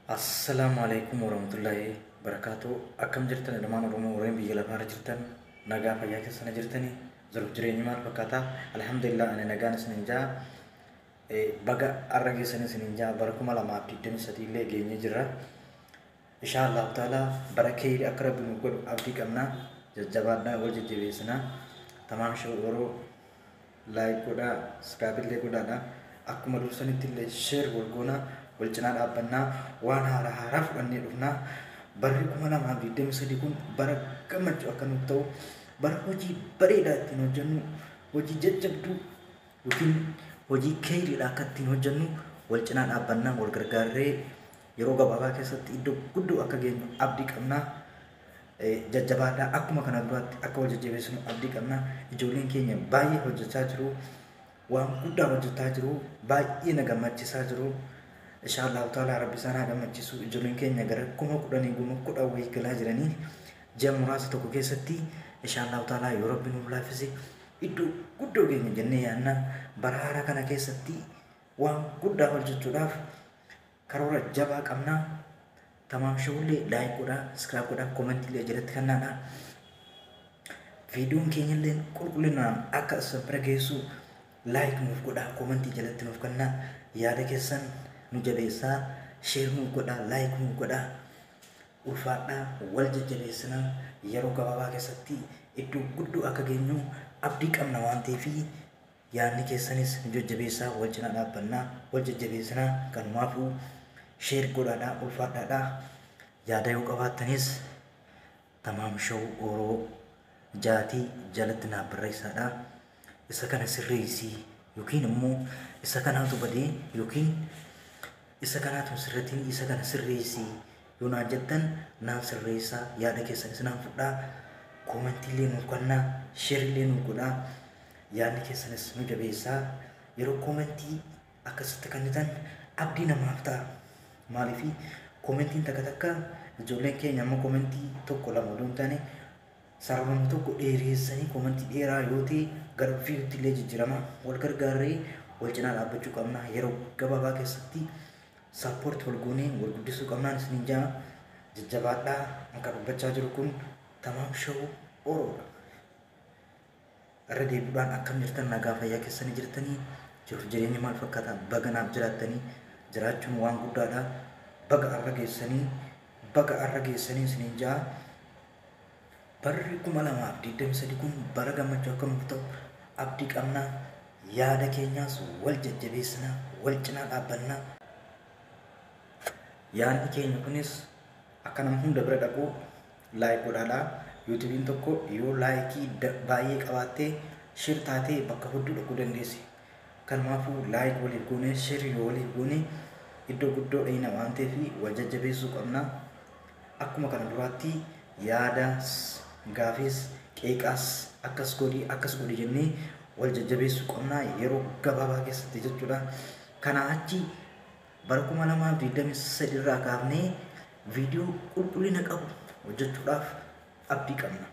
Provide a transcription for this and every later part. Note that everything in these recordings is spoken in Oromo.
Assalaamu alaikum warahmatullahi wabarakatuh. Akkam jirtan ilmaan Oromoo warreen biyya lafaarra jirtan, nagaa fayyaa keessana jirtanii, jiruuf jireenyi maal fakkaata? Alhamdulillah, ani nagaan isinin jaa. Baga arra geessan isinin jaa. Bara 2023 illee geenyee jirra. Insha Allahu ta'ala bara keeyri akka Rabbi nu godhu abdii qabna. Jajjabaadhaa, wal jajjabeessinaa. Tamaam Show Oro like godhaa, subscribe illee godhaadha. Akkuma dursanitti illee share wal goonaa, wal cinaa dhaabbannaa, waan haaraa haaraa fudhannee dhufnaa. Barri 2023 kun bara gammachuu akka nuuf ta'u, bara hojii bareedaa ittiin hojjennu, hojii jajjabduu yookiin hojii keeyriidha akka ittiin hojjennu wal cinaa dhaabbannaa, wal gargaarree yeroo gabaabaa keessatti iddoo guddoo akka geenyu abdii qabnaa. Jajjabaadhaa, akkuma kana duraatti akka wal jajjabeessinu abdii qabna. Ijoolleen keenya baay'ee hojjechaa jiru. Waan guddaa hojjechaa jiru. Baay'ee na gammachiisaa jiru. Insha Allahu ta'ala Rabbi isaan haa gammachiisu. Ijoolleen keenya gara 10,000, 10,000 wayii galaa jiranii ji'a muraasa tokko keessatti. Insha Allahu ta'ala yoo Rabbi nuuf laaffise iddoo guddoo geenya jennee yaadna. Bara haaraa kana keessatti waan guddaa hojjechuudhaaf karoora jabaa qabna. Tamaam Showullee like godhaa, subscribe godhaa, commentiilee jalatti kennaadha. Viidiyoon keenyallee qulqullinaan akka isin bira geessu like nuuf godhaa, commentii jalatti nuuf kennaa, yaada keessan nu jabeessaa, share nuuf godhaa, like nuuf godhaa. Ulfaadhaa, wal jajjabeessinaa. Yeroo gabaabaa keessatti iddoo guddoo akka geenyu abdii qabna waan ta'eef yaadni keessanis nu jajjabeessaa, wal cinaa dhaabbannaa, wal jajjabeessinaa. Kanumaafuu share godhaadhaa, ulfaadhaadhaa. Yaada yoo qabaattanis Tamaam Show Oro jaatii jalatti naaf barreessaadha. Isa kana sirreessii yookiin immoo isa kanaatu badee yookiin isa kanaatu sirratiin, isa kana sirreessii yoo naan jettan naan sirreessaa, yaada keessanis naan fudhaa. Commentiilee nuuf kennaa, shareillee nuuf godhaa, yaadni keessanis nu jabeessaa. Yeroo commentii akkasitti kennitan abdii namaaf ta'a. Maaliif commentiin takka takka ijoolleen keenya amma commentii tokko lama odoo hin taane sararuma tokko dheereessanii commentii dheeraa yoo ta'e gara viewtti illee jijjiirama. Wal gargaarree wal cinaa dhaabbachuu qabna. Yeroo gabaabaa keessatti support wal goonee wal guddisuu qabnaan isiniin jaa. Jajjabaadhaa. Akka dubbachaa jiru kun Tamaam Show Oroodha. Irra deebi'uudhaan akkam jirtan, nagaa fayyaa keessanii jirtanii, jiruuf jireenyi maal fakkaata? Baga naaf jiraattanii. Jiraachuun waan guddaadha. Baga arra geessanii, baga arra geessanii isiniin jaa. Barri 2023 kun bara gammachuu akka nuuf ta'u abdii qabna. Yaada keenyaas wal jajjabeessinaa, wal cinaa dhaabbannaa. Yaadni keenya kunis akka nama hunda bira dhaqu like godhaadha. YouTubeiin tokko yoo likeii baay'ee qabaattee share taatee bakka hedduu dhaquu dandeessi. Kanumaafuu like waliif goone, share yoo waliif goone iddoo guddoo dhayina waan ta'eef wal jajjabeessuu qabna. Akkuma kana duraatti yaada, gaafis, qeeqaas akkas godhi, akkas godhi jennee wal jajjabeessuu qabna yeroo gabaabaa keessatti jechuudha. Kanaa achi bara 2023 irraa kaafnee viidiyoo qulqullina qabu hojjechuudhaaf abdii qabna.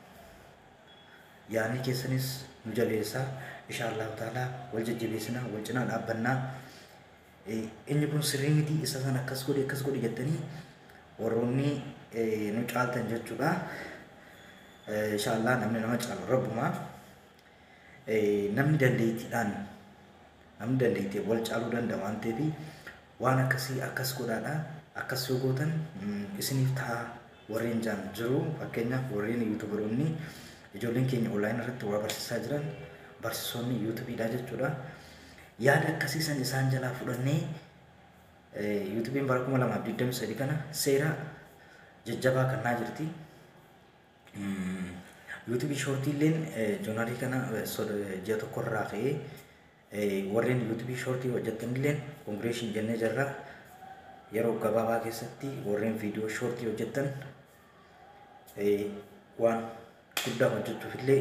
Yaadni keessanis nu jabeessaa. Insha Allahu ta'ala wal jajjabeessinaa, wal cinaa dhaabbannaa. Inni kun sirrii miti, isa sana akkas godhi, akkas godhi jettanii warroonni nu caaltan jechuudha. Insha Allah namni nama caalu Rabbumaa. Namni dandeettiidhaan, namni dandeettii wal caaluu danda'a waan ta'eef waan akkasii akkas godhaadha. Akkas yoo gootan isiniif ta'a warreen jaan jiru. Fakkeenyaaf warreen YouTuberoonni, ijoolleen keenya online irratti waa barsiisaa jiran, barsiisonni YouTubeiidha jechuudha. Yaada akkasii san isaan jalaa fudhannee YouTubeiin bara 2023 kana seera jajjabaa kannaa jirti. YouTubeii Shortiilleen January kana ji'a tokkorraa ka'ee warreen YouTubeii Shortii hojjetanilleen congratulation jennee jirra. Yeroo gabaabaa keessatti warreen viidiyoo shortii hojjetan waan guddaa hojjechuuf illee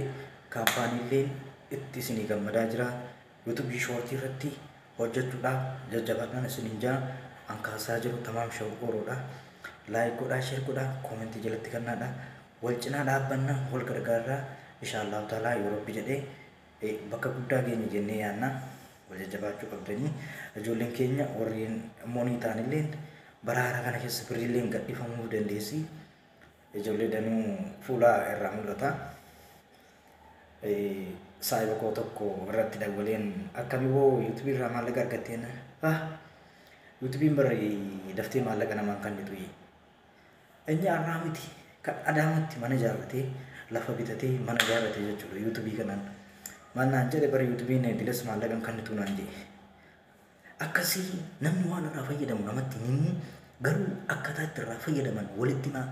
companyiilleen itti isinii gammadaa jira. YouTubeii Shortii irratti hojjechuudhaaf jajjabaadhaan isiniin jaa. Ankaasaa jiru Tamaam Show Oroodha. Like godhaa, share godhaa, commentii jalatti kennaadha. Wal cinaa dhaabbanna, wal gargaarraa. Insha Allahu ta'ala yoo Rabbi jedhee bakka guddaa geenya jennee yaadna. Wal jajjabaachuu qabdanii. Ijoolleen keenya warreen monii ta'anilleen Bara haaraa kana keessa birriillee gadhiifamuu dandeessi. Ijoollee danuu fuula irraa mul'ata. Saayiba koo tokko irratti dawwaleen akkamii boo yuutuubii irraa maallaqa argatteen? Yuutuubiin bara daftee maallaqa namaan kennitu. Inni har'aa miti kan Adaamatti mana ijaarratee lafa bitatee mana ijaarratee jechuudha yuutuubii kanaan. Maal naan jedhe bara yuutuubiin dilas maallaqa hin kennitu naan jedhe. Akkasii namni waan irraa fayyadamu namatti hin himu, garuu akkaataa itti irraa fayyadaman walitti himaa.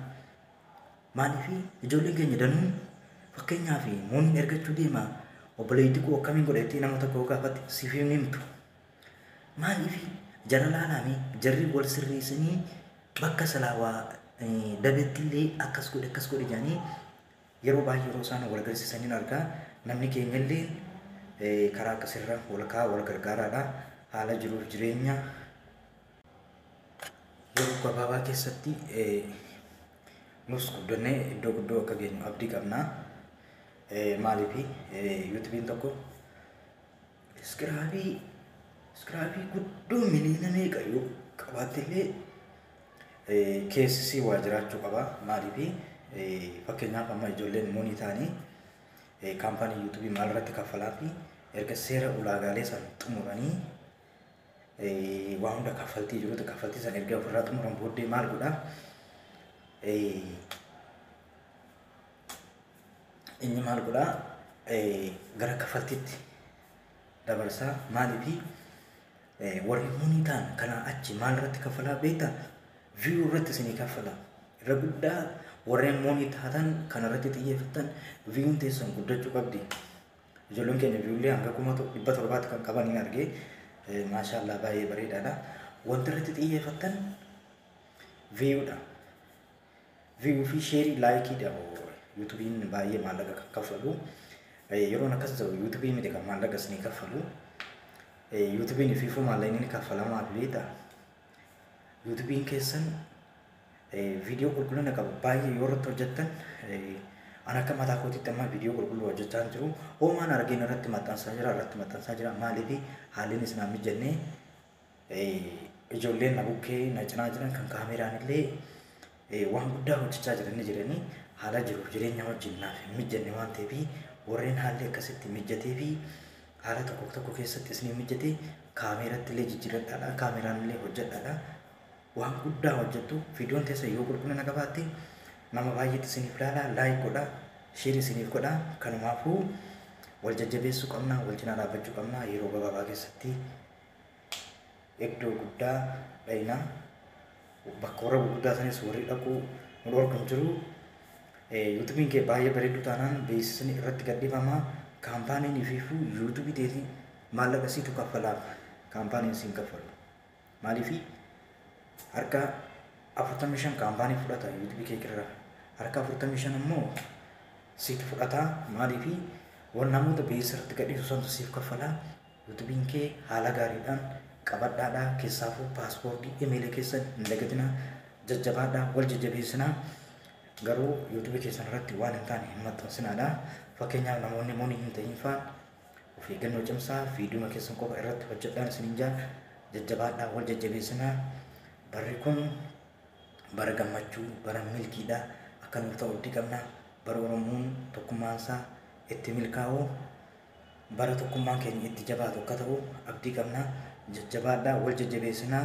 Maaliif ijoolleen keenya danuun fakkeenyaaf mooniin ergachuu deema, obboleettii koo akkamiin godhetti nama tokko gaafatte siif hin himtu. Maaliif jara laalaame jarri wal sirreessanii bakka silaa waa dabetti illee akkas godhe akkas godhe jedhanii yeroo baay'ee yeroo isaan wal agarsiisanii argaa. Namni keenya illee karaa akkasirra wal kaa'aa wal gargaaraadha. Haala jiruuf jireenya yeroo gabaabaa keessatti nus guddannee iddoo guddoo akka geenyu abdii qabna. Maaliif yuutuubiin tokko iskiraabii guddoo miliyoona meeqa yoo qabaatte illee keessisii waa jiraachuu qaba. Maaliif fakkeenyaaf amma ijoolleen monii ta'anii kaampaanii yuutuubii maal irratti kaffalaa fi erga seera ulaagaalee san xumuranii waa hunda kaffaltii jirutu kaffaltii san erga ofirraa xumuran booddee maal godhaa? Inni maal godhaa? Gara kaffaltiitti dabarsaa. Maaliif warri monii ta'an kanaa achi maal irratti kaffalaa beektaa? Viyuu irratti isinii kaffala. Irra guddaa warreen monii taatan kan irratti xiyyeeffatan viyuun teessan guddachuu qabdi. Ijoolleen keenya viyuullee hanga 1700 kan qaban hin argee. Maashaallah baay'ee bareedaadha. Wanti irratti xiyyeeffatan viyuudha. Viyuu fi sheerii laayikiidha. Yuutuubiin baay'ee maallaqa kan kaffalu. Yeroon akkas ta'u yuutuubii miti kan maallaqa isinii kaffalu. Yuutuubiin ifiifuu maallaqni inni kaffalamaa beektaa? Yuutuubiin keessan viidiyoo qulqullina qabu baay'ee yoo irratti hojjettan, ani akka mataa kootiitti amma viidiyoo qulqulluu hojjechaa hin jiru. Hoomaan argeen irratti maxxansaa jira irratti maxxansaa jira. Maaliif haalli isin mijannee ijoolleen na bukkee na cinaa jiran kan kaameraan illee waan guddaa hojjechaa jiran ni jiranii haala jiruuf jireenya wajjin naaf hin mijanne waan ta'eef warreen haalli akkasitti mijatee fi haala tokko tokko keessatti isinii mijatee kaameeratti illee jijjiiradhaadha, kaameraan illee hojjedhaadha. Waan guddaa hojjettu viidiyoon teessa yoo qulqullina qabaatte nama baay'eetti isiniif ilaala, laayik godha, sheer isiniif godha. Kanumaafuu wal jajjabeessuu qabna, wal cinaa dhaabbachuu qabna. Yeroo gabaabaa keessatti iddoo guddaa dhayina. Bakka warra gurguddaa sanis warri dhaquu nu dhorku hin jiru. Yuutuubiin kee baay'ee bareedduu taanaan beeksisni irratti gadhiifama. Kaampaaniin ifiifuu yuutuubii teetii maallaqa siitu kaffalaaf, kaampaaniin siin kaffalu. Maaliif harka 45 kaampaanii fudhata yuutuubii kee irraa, harka 45 immoo siitu fudhata. Maaliif waan namoota beeksisa irratti gadhiisu santu siif kaffala. Yuutuubiin kee haala gaariidhaan qabadhaadha. Keessaafuu paaspoortii imeelii keessan hin dagatinaa. Jajjabaadhaa, wal jajjabeessinaa. Garuu yuutuubii keessan irratti waan hin taane hin maxxansinaadha. Fakkeenyaaf namoonni monii hin ta'in faan of eeggannoo cimsaa, viidiyoo keessan qofa irratti hojjedhaan isiniin jaa. Jajjabaadhaa, wal jajjabeessinaa. Barri kun bara gammachuu, bara milkiidha. Akka nuuf ta'u abdii qabna. Bara Oromoon tokkummaan isaa itti milkaa'u, bara tokkummaan keenya itti jabaatu akka ta'u abdii qabna. Jajjabaadhaa, wal jajjabeessinaa.